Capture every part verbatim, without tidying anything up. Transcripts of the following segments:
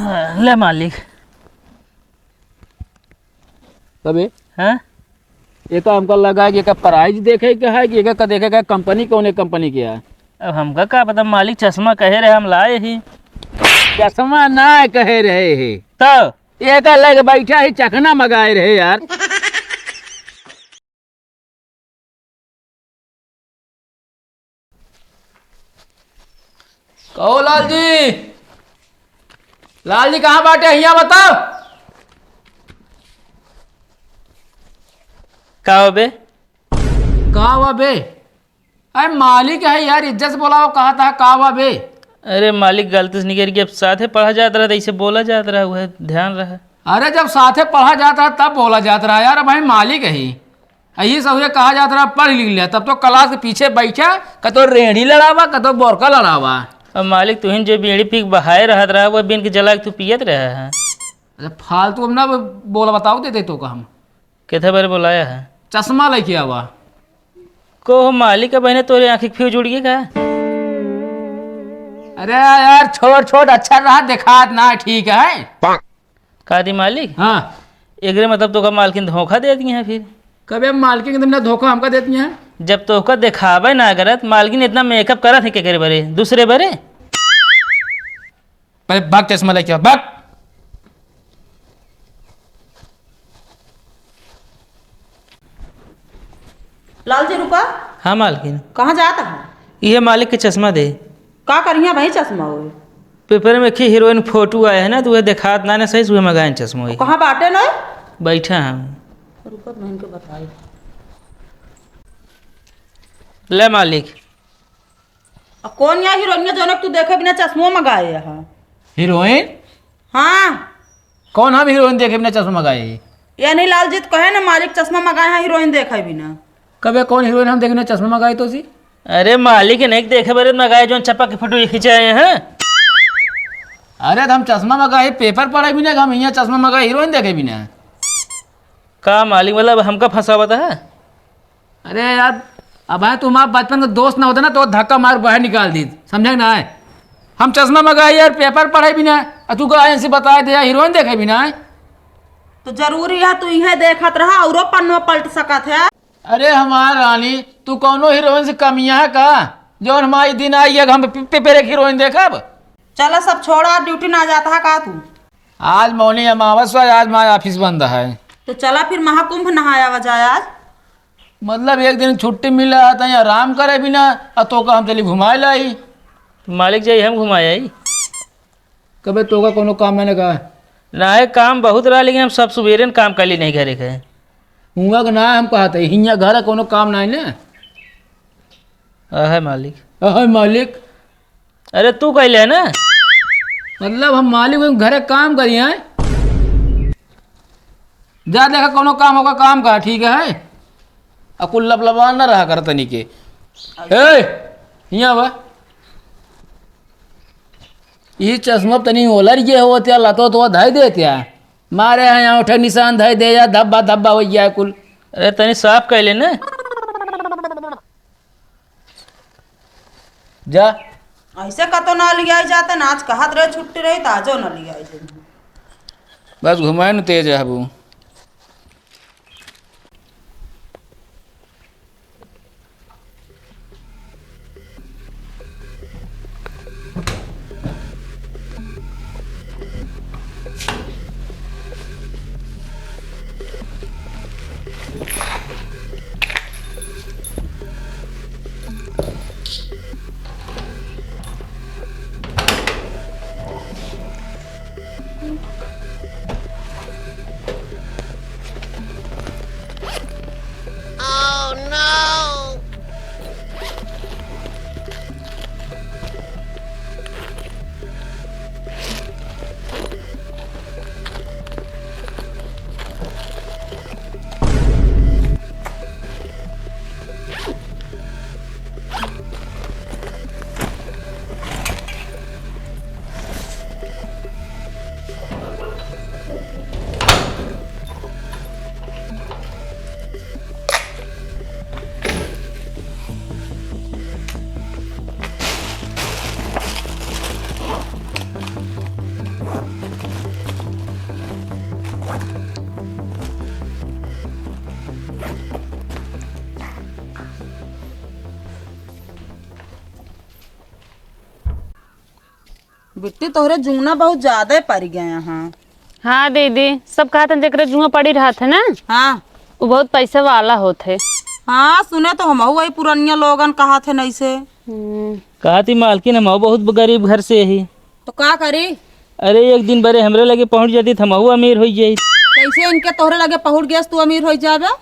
ले मालिक। तबे? हाँ? ये तो हमका लगा कि एका price देखे के है कि एका देखे के company कौने company के है। अब हमका का पता, मालिक चश्मा कहे रहे, हम लाए ही। चश्मा ना कहे रहे है। तो? एका लगे बैठा ही, चखना मगाए रहे यार। कहो लाल जी, लाल जी कहाँ बाटे, हियाँ बताओ। का हो बे? का हुआ बे? अरे मालिक है यार, इज्जत से बोलाओ, कहा था, का हुआ बे? अरे मालिक, गलती से निकल के, अब साथे पढ़ा जात रहा, तो ऐसे बोला जात रहा, वह ध्यान रहा। अरे जब साथे पढ़ा जात रहा तब बोला जात रहा यार, अब हम मालिक है। यही सहुरे कहा जात रहा, पढ़ लिख लिया, तब तो class के पीछे बैठा, कतो रेंड़ी लड़ावा, कतो बोरका लड़ावा। अब मालिक, तुहिन जो बीड़ी पी के बहाए रहत रहा, वह बीन के जला के तू पियत रहा है। अच्छा, फालतू अब ना बोला, बताओ देते तो का हम। कितने बार बुलाया है? चश्मा लेके आवा। को हो मालिक, अब इन्हें तोरे आँखी के fuse उड़ गई का? अरे यार, छोड़, छोड़, अच्छा रहा, देखात ना, ठीक है। का दी मालिक? हाँ। एकरे मतलब तोका मालकिन धोखा दे दिए हैं फिर। कबे मालकिन के तुमने धोखा हमका दे दिए हैं? जब तोका देखावे ना करत, मालकिन इतना makeup करत है के करे बरे? दूसरे बरे? पहले भाग चश्मा लेके आ, भाग। लाल जी रुका। हाँ मालकिन। कहाँ जात है? ये मालिक के चश्मा दे। का करिया भाई चश्मा होए? Paper में की heroine photo आया है ना, तो वह देखात ना, ना सही से वह मंगाए चश्मा वही। कहाँ बाटे ना? बैठा हम। रुका, बहन के बताई। ले मालिक। आ कौन या heroine जौन तू देखे बिना चश्मो मंगाए है? Heroine? हाँ। कौन हम heroine देखे बिना चश्मा मंगाए? ये नहीं लाल जी तो कहे ना मालिक चश्मा मंगाए हैं heroine देखे बिना। कबे कौन heroine हम देखे बिना चश्मा मंगाए तो सी? अरे मालिक नहीं देखे बरे मंगाए जौन चपक के photo खिंचाए हैं। अरे तो हम चश्मा मंगाए paper पढ़े बिना, हम यहाँ चश्मा मंगाए heroine देखे बिना। का मालिक, मतलब हमका फंसावत है? अरे यार, अब है तुम्हारा बचपन का दोस्त ना होता ना तो धक्का मार बाहर निकाल दी, समझे ना है? हम चश्मा मंगाए यार paper पढ़े बिना, और तू का ऐसे बता दे यार heroine देखे बिना है? तो जरूरी है तू इहे देखत रहा, औरो पन्नो पलट सकत है। अरे हमार रानी, तू कौनो heroine से कमिया है का, जौन हमारी दिन आई है हम पे-, पे-, paper एक heroine देखब? चला सब छोड़ा, duty ना जाता है का तू? आज मौनी अमावस है, आज हमारा office बंद है। तो चला फिर महाकुंभ नहाया आवा जाए आज। मतलब एक दिन छुट्टी मिला है, तहीं आराम करे बिना, आ तोका हम चली घुमाए लाई। मालिक जाई हम घुमाए आई। कबे तोका कोनो काम ना का? ना है, काम बहुत रहा, लेकिन हम सब सुबेरे न काम कर ली नहीं घरे के। हुआ के ना हम कहते, हियाँ घर कोनो काम ना है ना। अहै मालिक। अहै मालिक। अरे तू कहले है ना? मतलब हम मालिक, हम घरे काम करी हैं। जा देखा कोनो काम होगा, काम का, ठीक है? आ कुल लपलपा न रहा कर तनी के। ए, हियाँ बा। ई चश्मा तनी ओलर ये होत या, लतो तो धई देत या। मारे हैं यहाँ उठे निशान धई दे या, धब्बा धब्बा हो गया कुल। अरे तनी साफ कहले ना। जा। ऐसे कतो ना लियाई जाते ना, आज कहत रहे छुट्टी रही तो आजो ना लियाई जाते। बस घुमाए न तेज रहबू। बिट्टी, तोहरे जूना बहुत ज्यादा पड़ गया। हाँ। हाँ दीदी, सब कहत हैं जेकरे जुआ पड़ी रहत है ना, हाँ। वो बहुत पैसे वाला होत है। हाँ, सुने तो हमहू वही पुरनिया लोगन कहत है नैसे। हम्म। कहत ही मालकिन, हमहू बहुत गरीब घर से ही। तो का करी? अरे, एक दिन बरे हमरे लगे पहुँच जाती तो हमहू अमीर हो जाई। कैसे इनके तोहरे लगे पहुँच गया तू अमीर हो जाबे?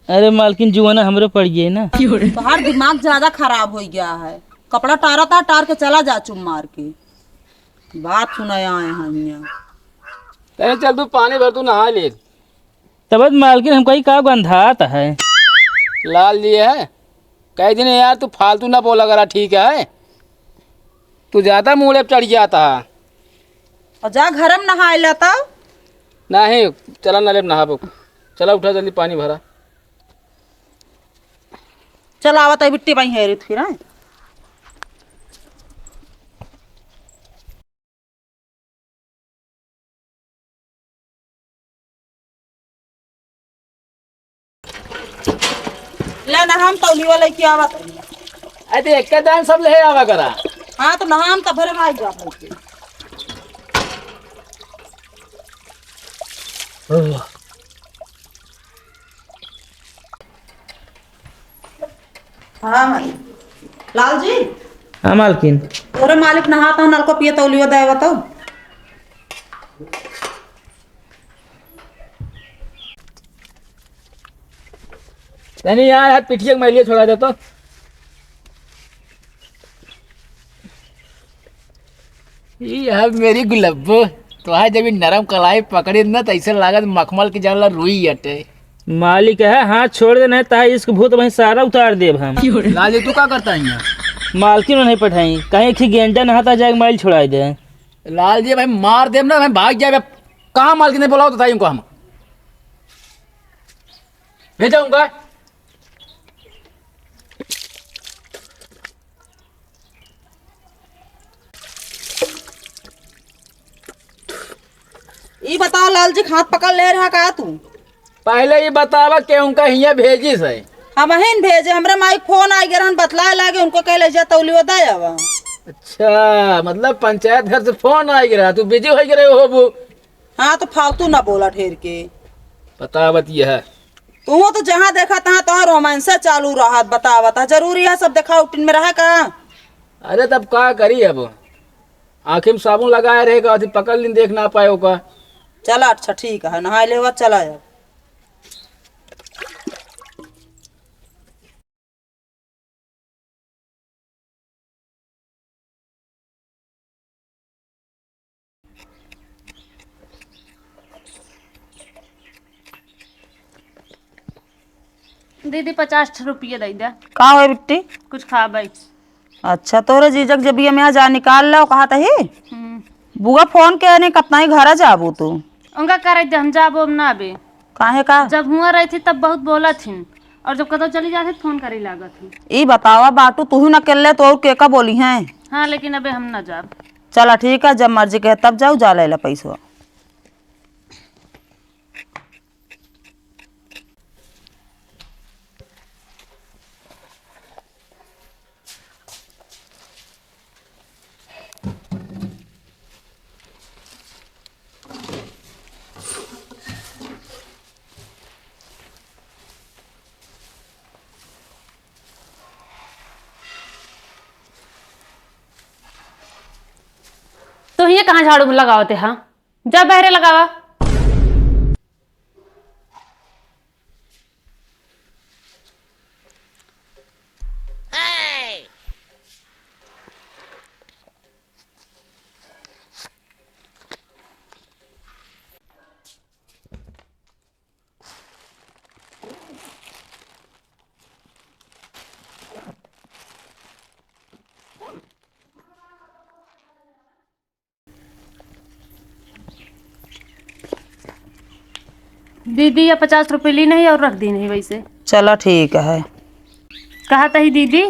अरे मालकिन, जुआना हमरे पड़ गए ना। तोहार दिमाग ज्यादा खराब हो गया है। कपड़ा टारा था, टार के चला जा चुप मार के। बात सुनाया आए हैं हियाँ। तनी चल, तू पानी भर, तू नहा ले। तब मालकिन, हम कही का गंधात है। लाल जी है, कह दिन यार, तू फालतू ना बोला करा, ठीक है? तू ज्यादा मूड़े पे चढ़ जाता है। और जा घर में नहाए ला तब। नहीं, चला नले पे नहाबो। चला उठा जल्दी, पानी भरा। चल आवत है बिट्टी बाई, हेरित फिर, हैं? ले ना, हम तौलियो लेके आवत हई। अरे, एक दान सब ले आवा करा। हाँ, तो ना, हम तो भरे भाई जा लेके। हाँ, हाँ। लाल जी। हाँ, मालकिन। तोरे मालिक नहात हैं, नलको पिए तौलियो देवा तो। तनी यार, हाथ पिठिया के मैलिया छोड़ा दे तो। ई अब मेरी गुलब्बो, तोहार जब ई नरम कलाई पकड़ी न, त ऐसे लागत मखमल के जला रुई अटे। मालिक है, हाथ छोड़ दे, नहीं त इश्क भूत वहीं सारा उतार देब हम। लाल जी, तू का करता है यहाँ? मालकिन नहीं पठाई, कहीं एक ही गेंडा नहाता जाए, माइल छोड़ाई दे। लाल जी, भाई मार देब ना, भाई भाग जाए। कहाँ मालकिन ने बुलाओ तो बताइए उनको हम। भेजा उनका। ई बताओ लाल जी, हाथ पकड़ ले रहा का तू? पहले ई बतावा के उनका हियाँ भेजिस है? हमहिन भेजे, हमरे माई फोन आ गए रहन, बतलाए लागे, उनको कहे ले जा तौलियो दे आवा। अच्छा, मतलब पंचायत घर से फोन आ गया रहा, तू बिजी हो गए रहे होबू। हाँ, तो फालतू ना बोला ढेर के। बतावत यह। तू तो जहाँ देखा तहाँ तोहार रोमांस चालू रहत, बतावत है, जरूरी है सब देखा उठिन में रहे का? अरे तब का करी अब, आँखी में साबुन लगाए रहे का, अथी पकड़ लिन, देख ना पाए ओका। चला अच्छा ठीक है, नहाए लेवा, चला अब। दीदी, पचास ठे रुपये दे दे। का होए बिट्टी? कुछ खाबै। अच्छा, तोरे जीजक जब ये में जा निकाल लो, कहा तही? हम्म। बुआ फोन के नहीं, कतना ही घर जाबू तू? उनका करे दे, हम जाबो ना अबे। काहे का? जब हुआ रही थी तब बहुत बोला थी, और जब कतौ चली जाती फोन करे लागत थी। ई बतावा बाटू, तू ही न अकेले तो और के का बोली हैं? हाँ, लेकिन अबे हम ना जाब। चला ठीक है, जब मर्जी कहे तब जाऊ, जा ले ला पैसवा। तो ये कहाँ झाड़ू लगावते हा? जा बहरे लगावा। दीदी, या पचास रुपये ली नहीं और रख दी नहीं वैसे। चला ठीक है। कहा तही दीदी?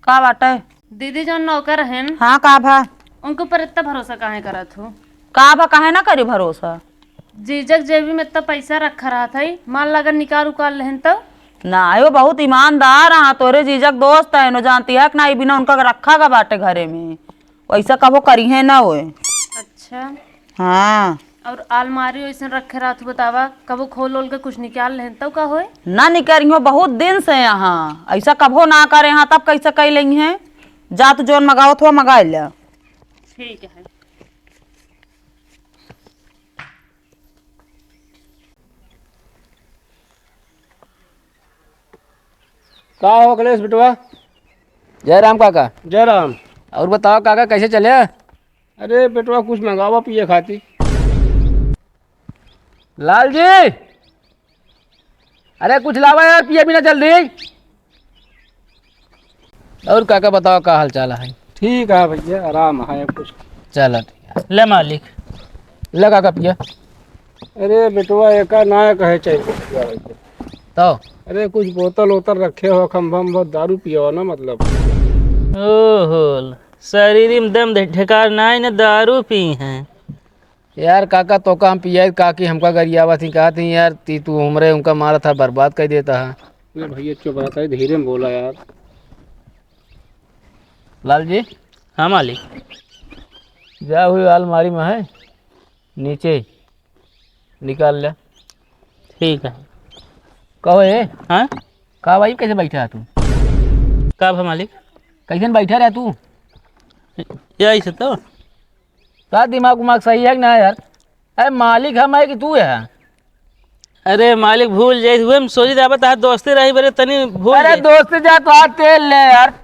का बाटे? दीदी, जो नौकर हन, हाँ, का भा? उनके ऊपर इतना भरोसा काहे करत हो? का भा, काहे ना करी भरोसा? जीजक जेबी में इतना पैसा रखा रहत है, मान ला अगर निकाल उकाल लेहन तो? ना, वो बहुत ईमानदार हैं, तोरे जीजक दोस्त हैं, नो जानती है कि ना, बिना उनका रखा का बाटे घरे में। वैसा कबो करिहे ना होए। अच्छा। हाँ। और आलमारी वैसन रखे रहत हू, बतावा, कबो खोल ओल के कुछ निकाल लेहन, तब का होए? ना निकालिहो, बहुत दिन से यहाँ, ऐसा कबो ना करे यहाँ, तब कैसे कई लेंगे हैं? जा तू जौन मगावत हो, मगा ले। ठीक है। का हो अखिलेश बेटवा? जय राम काका। जय राम। और बताओ काका, कैसे चले? अरे बेटवा, कुछ मंगावा पिए खाती। लाल जी, अरे कुछ लावा यार, पिए बिना जल्दी। और काका बताओ, का हाल चाल है? ठीक है भैया, आराम है कुछ। चला ठीक है। ले मालिक। ले काका पिया। अरे बेटवा, एका ना कहे चाहिए। तो? अरे कुछ बोतल वोतल रखे हो, खंभा में बहुत दारू पियो ना, मतलब। ओहो, शरीर में दम ढेकार ना, इन्हें दारू पी हैं। यार काका, तोका हम पियाई, काकी हमका गरियावत ही, कहत ही, "यार, ती तू हमरे उनका मारत हा, बर्बाद कर देता हा।" अरे भैया, चुप रहता है, धीरे में बोला यार। लाल जी। हाँ मालिक। जा हुई अलमारी में है, नीचे निकाल ले। ठीक है। कहो ए। हाँ? का भाई, कैसे बैठा है तू? का भा मालिक? कैसे बैठा रहा तू? यही से तो। का दिमाग उमाग सही है कि ना यार? अरे मालिक हम है कि तू है? अरे मालिक भूल जाई, हुए हम सोची जाबे तहार दोस्ती रही बरे तनी भूल अरे जाई। दोस्ती जा तो हाथ तेल ले यार।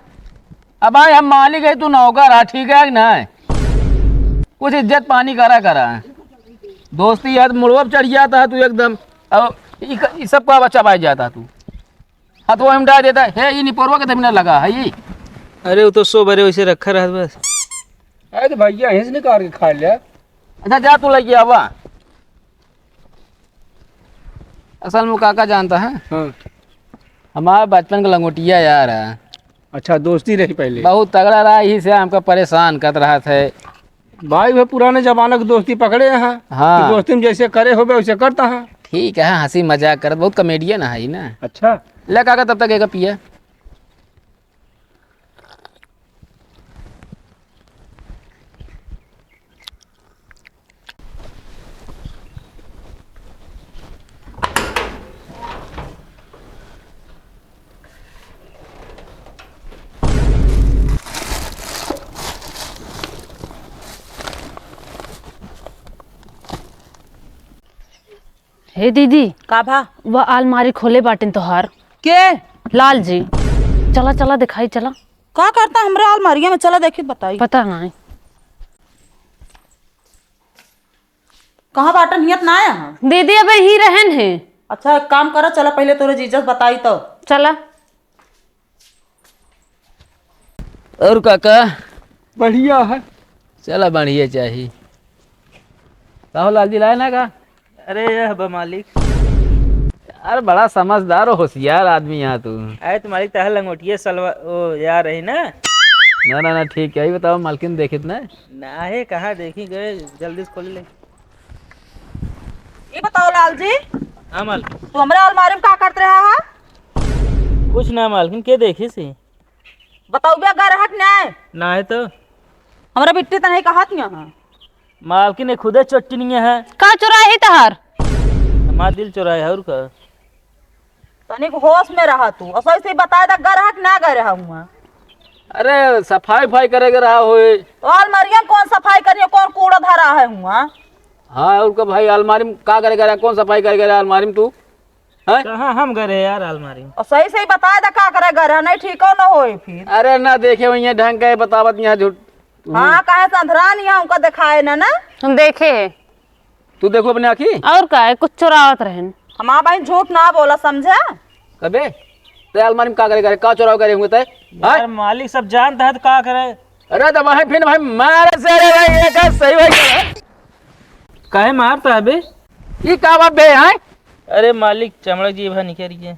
अब भाई हम मालिक है, तू नौकर है, ठीक है कि ना? कुछ इज्जत पानी करा करा। दोस्ती है तो मुड़वा पे चढ़ जाता है तू एकदम। अब ई क-, ई सब का बच्चा बाज जाता है तू। हथवा में डाल देता है, "हे, ई निपोरवा के दबिना लगा है ई।" अरे, वो तो सो बरे वैसे रखा रहत बस। अरे, तो भैया, यहीं से निकाल के खा लिया। अच्छा, जा तू लइके आवा। असल में काका जानता है? हाँ। हमारा बचपन का लंगोटिया यार है। अच्छा, दोस्ती रही पहले? बहुत तगड़ा रहा, यही से हमका परेशान करत रहत है। भाई, वह पुराने जमाना की दोस्ती पकड़े हैं। हाँ। कि दोस्ती में जैसे करे होबे, वैसे करता है। ठीक है, हंसी मजाक करत, बहुत comedian है ई ना। अच्छा। ले काका, तब तक एक पिया। हे दीदी। का भा? वह आलमारी खोले बाटिन तोहार। के? लाल जी। चला, चला, दिखाई चला। का करता हमरे आलमारिया में? चला देखी, बताई। पता नहीं। कहाँ बाटन, हियत ना आया हाँ? दीदी, अबे ही रहन है। अच्छा, एक काम करा, चला पहले तोरे जीजा से बताई तो। चला। और काका? बढ़िया है। चला, बढ़िया चाही। का हो लाल जी, लाए ना का? अरे, यह बा मालिक। यार, बड़ा समझदार और होशियार आदमी यहाँ तू। अरे, तो मालिक, तहल लंगोटिया सलवा-, ओ, यार रही ना। ना, ना, ना, ठीक है। ये बताओ, मालकिन देखित ना? ना है, कहाँ देखी गए, जल्दी से खोल ले। ये बताओ लाल जी। हाँ मालिक। तू हमरा अलमारी में का करत रहा है? कुछ ना मालकिन, के देखी सी? बताओ बे, अगर हक ना है। ना है तो? हमरा बिट्टी तो नहीं कहत यहाँ। मालकिन, ये खुदे चोट्टी नहीं है। का चुराही तहार? हमार दिल चुराए है, और का? तनिक होश में रहा तू। और सही से बताए दा, गए रहा कि ना गए रहा हुआ? अरे, सफाई उफाई करे के रहा होए। तो अलमारिया में कौन सफाई करिए, कौन कूड़ा धरा है हुआ? हाँ, और का भाई, अलमारी में का करे के रहा, कौन सफाई करे के रहा अलमारी में तू? हैं? कहाँ हम गए रहे यार अलमारी में? और सही सही बताए दा, का करे गए रहा, नहीं ठीक हो न होए फिर। अरे ना देखे हुई है ढंग के, बतावत यहाँ झूठ। हाँ, काहे संधरा नहीं है, उनका दिखाए ना, ना। हम देखे है। तू देखो अपने आँखी। और का है, कुछ चुरावत रहन। हमार बहिन झूठ ना बोला, समझा? कबे? ते अलमारी में का करे, करे, का चुराव करे हुए ते? यार, हाँ? मालिक सब जानता है तो का करे? अरे तो भाई, फिर भाई मार से, अरे भाई, ये का सही भाई का है? काहे मारता है बे? ये का बात बे, हैं? अरे मालिक, चमड़क जी भा निकल गए।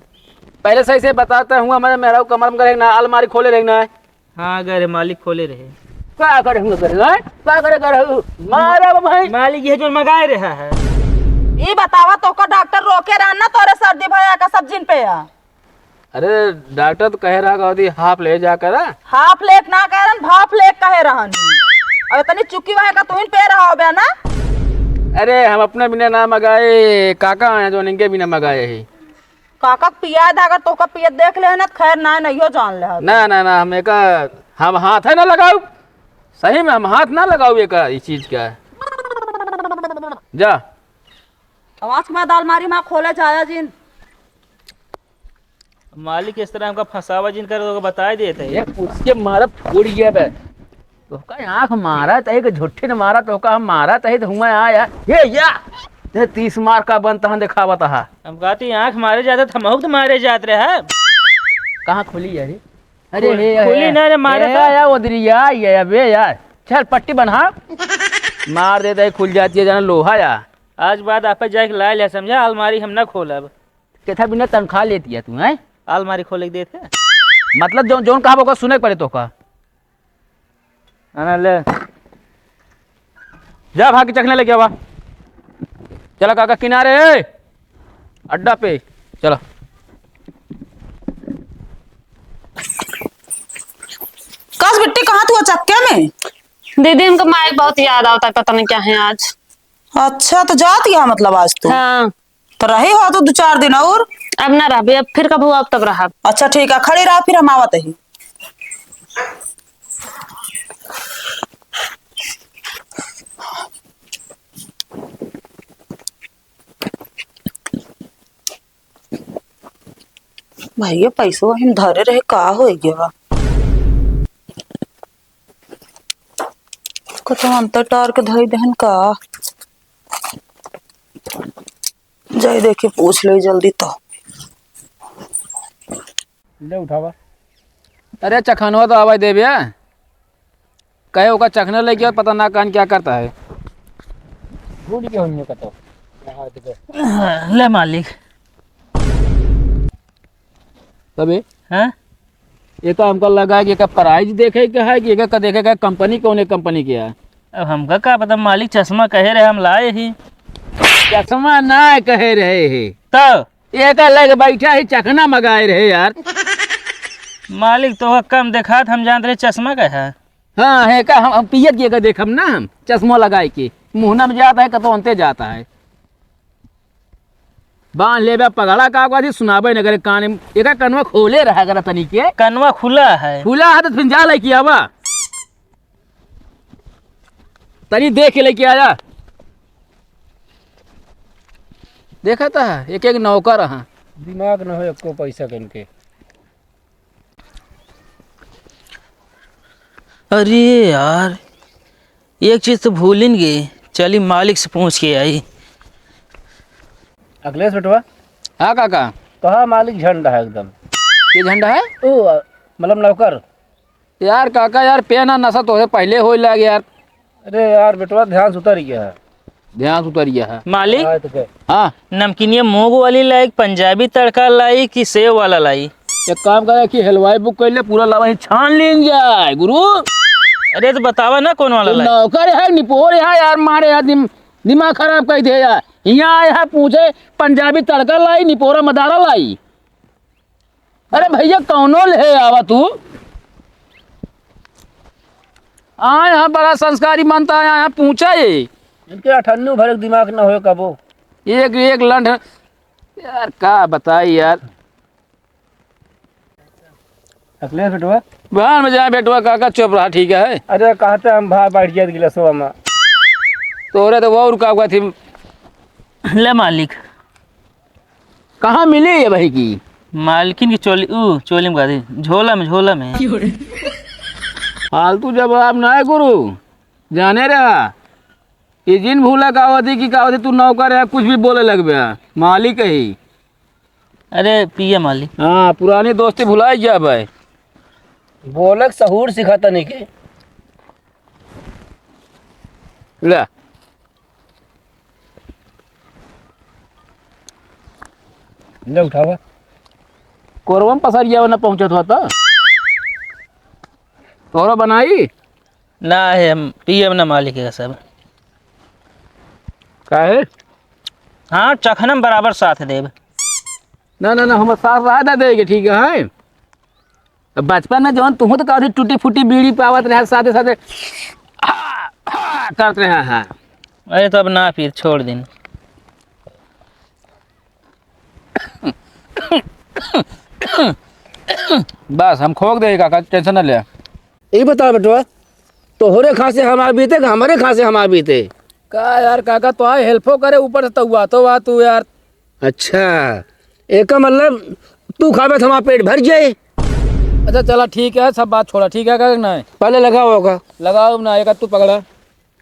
पहले सही से बताता हूँ, हमारे मेहरारू कमर में करे ना, अलमारी खोले रहे ना। हाँ, गए रहे, मालिक खोले रहे। का करे हुए करे, हैं? का करे करे हु? मारा बा भाई। मालिक ये जो मगाए रहा है। ये बतावा, तोका डॉक्टर रोके रहन ना तोरे सर्दी भया का सब जिन पे आ। अरे, डॉक्टर तो कहे रहा कि हाफ ले जा कर आ। हाफ लेक ना कह रहन, भाफ लेक कहे रहन। अब इतनी चुकी हुआ है का तू इन पे रहा हो बे ना? अरे, हम अपने बिना ना मगाए, काका हैं जो इनके बिना मगाए ही। काका के पिया था, अगर तोका पियत देख ले ना, तो खैर ना, नहीं हो जान ले। ना, ना, ना, हम एका, हम हाथ है ना लगाऊ, सही में हम हाथ ना लगाऊ एका, ई चीज का। जा। आवाज के बाद अलमारी में खोले जाया जिन। मालिक इस तरह हमका फंसावा जिन करे, तो बताए देते हैं। ये उसके मारा फोड़ गया बे। तोहका आँख मारा तही के झुट्ठे न मारा, तोहका हम मारा तही तो हुआ आया। ये या, ते तीस मार का बनता हम देखावत हा। हम कहती आँख मारे जाते तो हमहू तो मारे जात रहे हैं। कहाँ खुली है रे? अरे खुल-, हे, खुली हे, ना रे, मारा ए, था। या उधरी या, ये अबे यार, चल पट्टी बन्हा। मार देता है, खुल जाती है जाना लोहा या। आज बाद आप जाके ला लिया, समझा? अलमारी हम ना खोलब। केथा बिना तनख्वाह लेती है तू, हैं? अलमारी खोले के देते। मतलब जो, जोन कहा ओकर सुने के पड़े तोहका। आना ले। जा भाग के चखना लेके आवा। चला काका किनारे, ए, अड्डा पे। चला। कस बिट्टी कहाँ तू चक्के में? दीदी, हमका माई बहुत याद आवता है, पता नहीं क्या है आज। अच्छा, तो जात गया मतलब आज तू? हाँ। तो रहे हो तो दो चार दिन और? अब ना रहबे, अब फिर कब हो, अब तब रहब। अच्छा ठीक है, खड़ी रहा, फिर हम आवत ही। भैया पैसो हम धरे रहे, का हो गया? कतौ अंतर टार के धई देहन का? जाए देखे पूछ ले जल्दी तो। ले उठावा। अरे चखनवा तो आवाज देबे। कहे ओका चखना लेके आओ, पता ना कान क्या करता है। भूल गए होंगे कतौ। ले मालिक। तबे? हाँ? ये तो हमका लगा कि एका प्राइस देखे के है कि एका देखे के कंपनी कौने कंपनी के है। अब हमका का पता, मालिक चश्मा कहे रहे, हम लाए ही। चश्मा ना कहे रहे है। तो? एका लगे बैठा ही चखना मगाए रहे यार। मालिक तो कम देखात, हम जानत रहे चश्मा का है। हाँ, है का, हम, हम पियत के एका देखब ना, हम चश्मा लगाए के मुहना में जाता है, कतौ अंते जाता है। बांध लेबे पगड़ा का, का थी सुनाबे न करे कान में। एका कनवा खोले रहा करा तनी के। कनवा खुला है। खुला है तो फिर जा लेके आवा। तनी देख के लेके आया। देखा था एक एक नौकर रहा। दिमाग न हो एको पैसा कन के। अरे यार, एक चीज तो भूलिन गए, चली मालिक से पूछ के आई। अखिलेश बेटवा। हाँ काका। कहा मालिक झंडा है एकदम। ये झंडा है? ओ, मतलब नौकर। यार काका यार, पेन आ नशा तोहरे पहिले होए लाग यार। अरे यार बेटवा, ध्यान से उतर गया है। ध्यान से उतर गया है। मालिक, हाँ, तो क्या? हाँ। नमकीनिया मूंग वाली लाई, पंजाबी तड़का लाई कि सेव वाला लाई? एक काम करे कि हलवाई बुक कर ले, पूरा लावा ही छान लेन जाए गुरु। अरे तो बतावा ना कौन वाला तू लाई? नौकर है, निपोर है यार, मारे यार दिम-, दिमाग खराब कर दे यार। यहाँ आए है पूछे पंजाबी तड़का लाई, निपोरा मदारा लाई। अरे भैया, कौनो ले आवा तू। आए यहाँ बड़ा संस्कारी बनता है, यहाँ पूछा ये। इनके अठन्नू भर एक दिमाग न होए कबो। एक, एक लंड है। यार, का बताई यार। अखिलेश बेटवा। बाहर में जाए बेटवा, काका चुप रहा, ठीक है? अरे, कहते हम भाई बैठ गया गिलासवा में। तोरे तो वो रुका हुआ थी। ले मालिक। कहाँ मिली ये भाई की? मालकिन की चोली, ऊ, चोली में गादी, झोला में, झोला में। फालतू जवाब ना है गुरु, जाने रहा। ये जिन भूला का होती कि का होती, तू नौकर है, कुछ भी बोले लगबे, मालिक ही। अरे पिया मालिक। हाँ, पुरानी दोस्ती भुलाई गया भाई। बोले के सहूर सिखाता नहीं के। ले। ले उठावा। कोरवा में पसरिया ना पहुँचत हुआ था। तोहरा बनाई? ना है, हम पियब ना मालिक के सब। काहे? हाँ, चखनम बराबर साथ देब। ना, ना, ना, हमर साथ रहा ना देगे, ठीक है? अब बचपन में जौन तुहूँ तो कभी टूटी फूटी बीड़ी पावत रहे, साथे, साथे, आ, करत रहे हैं। अरे, तो अब ना, फिर छोड़ दिन। बस, हम खोक देई काका, tension न ले। ई बता बेटवा, तोहरे खाँसे हमार बीते कि हमरे खाँसे हमार बीते? का यार काका, तो आए हेल्पो करे, ऊपर से तउआतो बा तू यार। अच्छा, एका मतलब तू खाबे तो हमार पेट भर जाए। अच्छा चला ठीक है, सब बात छोड़ा, ठीक है काका, नहीं? पहले लगाओ ओका। लगाओ ना, एका तू पकड़ा।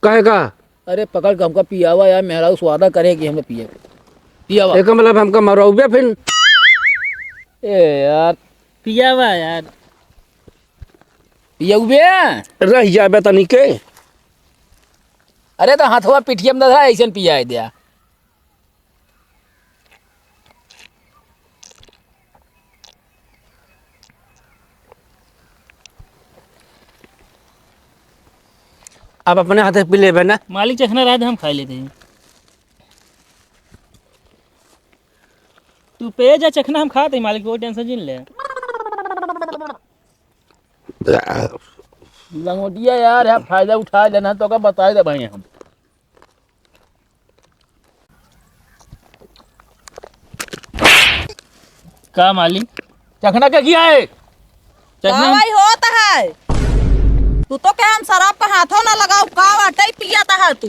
काहे का? अरे पकड़ के हमका पियावा यार, मेहरारू स्वादा करे कि हमें पिए। पियावा। एका मतलब हमका मरौबे फिर? ए यार। पियावा यार। पियउबे? रह जाबे तनी के। अरे तो हथवा पिठिया में दे, ऐसन पियाए दिया। अब अपने हाथे पी लेबे ना। मालिक, चखना रहा दे, हम खाई लेते हैं। तू पे जा चखना, हम खाते हैं मालिक, कोई tension जिन ले। लंगोटिया यार, है फायदा उठा लेना, तो का बताए दे भाई हम। का मालिक? चखना का किया है? चखना का भाई होत है? तू तो क्या हम शराब का हाथों ना लगाओ, का बाटे पिया था तू?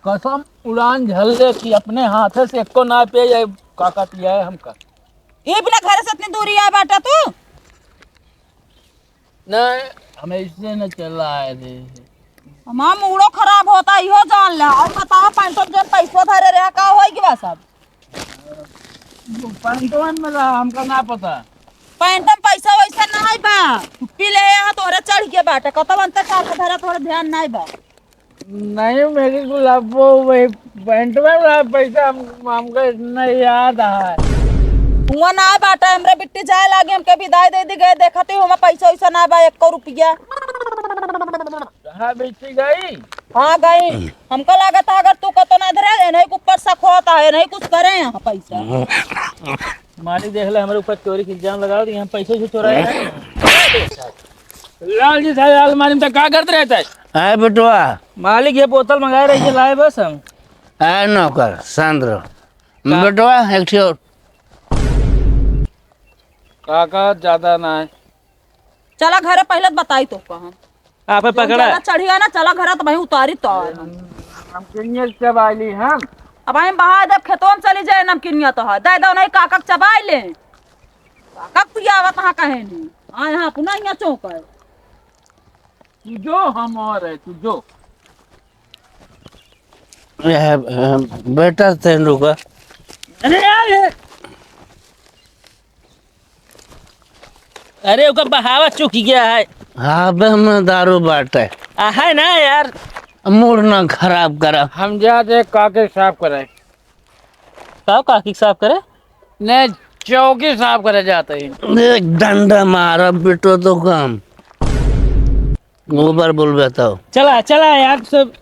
कसम उड़ान झल्ले की अपने हाथे से एको ना पे, ये काका पिया है हमका। ये बिना घर से इतनी दूरी आए बाटा तू? नहीं, हम ऐसे न चला आए थे। हमार मूडो खराब होता, इहो जान ले। और बताओ, पैंटो में जौन पैसो धरे रहे, का होई गवा सब? पैंटो में रहा, हमका ना पता। पैंटो में पैसा वैसा ना है बा। तू पी ले, यहाँ तोहरे चढ़ के बाटे। कतवन ते चार के धरे, तोहरे ध्यान नहीं बा। नहीं, मेरी गुलाब, वो वही पैंट में रहा पैसा, हम, हमको इतना याद है। हुआ ना बाटा, हमरे बिट्टी जाए लागे, हमके विदाई दे दी गए, देखते हो, हमार पैसा वैसा ना बा, एको रुपया। हाँ, बिट्टी गई? हाँ, गई। हमको लागत है, अगर तू कतो ना धरे, नहीं के ऊपर शक होता है, नहीं कुछ करे यहाँ पैसा। मालिक देख ले, हमरे ऊपर चोरी के इल्जाम लगाओ, तो यहाँ पैसे से चोराए हैं। लाल जी साहब, अलमारी में तो का करत रहत है? आए बेटवा। मालिक, ये बोतल मंगाए रही, ये लाए बस हम। आए नौकर, शांत रहो। का? बेटवा, एक ठो। काका, ज्यादा ना है। चला घरे, पहले तो बताई तो कहाँ। आप ही तू पकड़ा। ज्यादा चढ़िया ना, चला घरे तो भाई उतारी तो। नमकीनिया चबाई ली हम। अब हम बहा देब, खेतवा में चली जाए नमकीनिया तो है। दे दो नहीं, काका के चबाई ले। काका के पियावत हाँ कहे नहीं। हाँ, यहाँ अपना यहाँ चौंक है। तू जो हम और है, तू जो। ये, अ, बेटा तेंदुलकर। अरे यार, ये अरे, ओकर बहावा चुक गया है। हाँ, बे, में दारू बाटे। आ, है ना यार। मूड ना खराब करा। हम जाते काके साफ करे। का काकी साफ करे? ने, चौकी साफ करे जाते हैं। एक डंडा मारा बेटो तो कम। ऊपर बोलबे तो। चला, चला यार, सब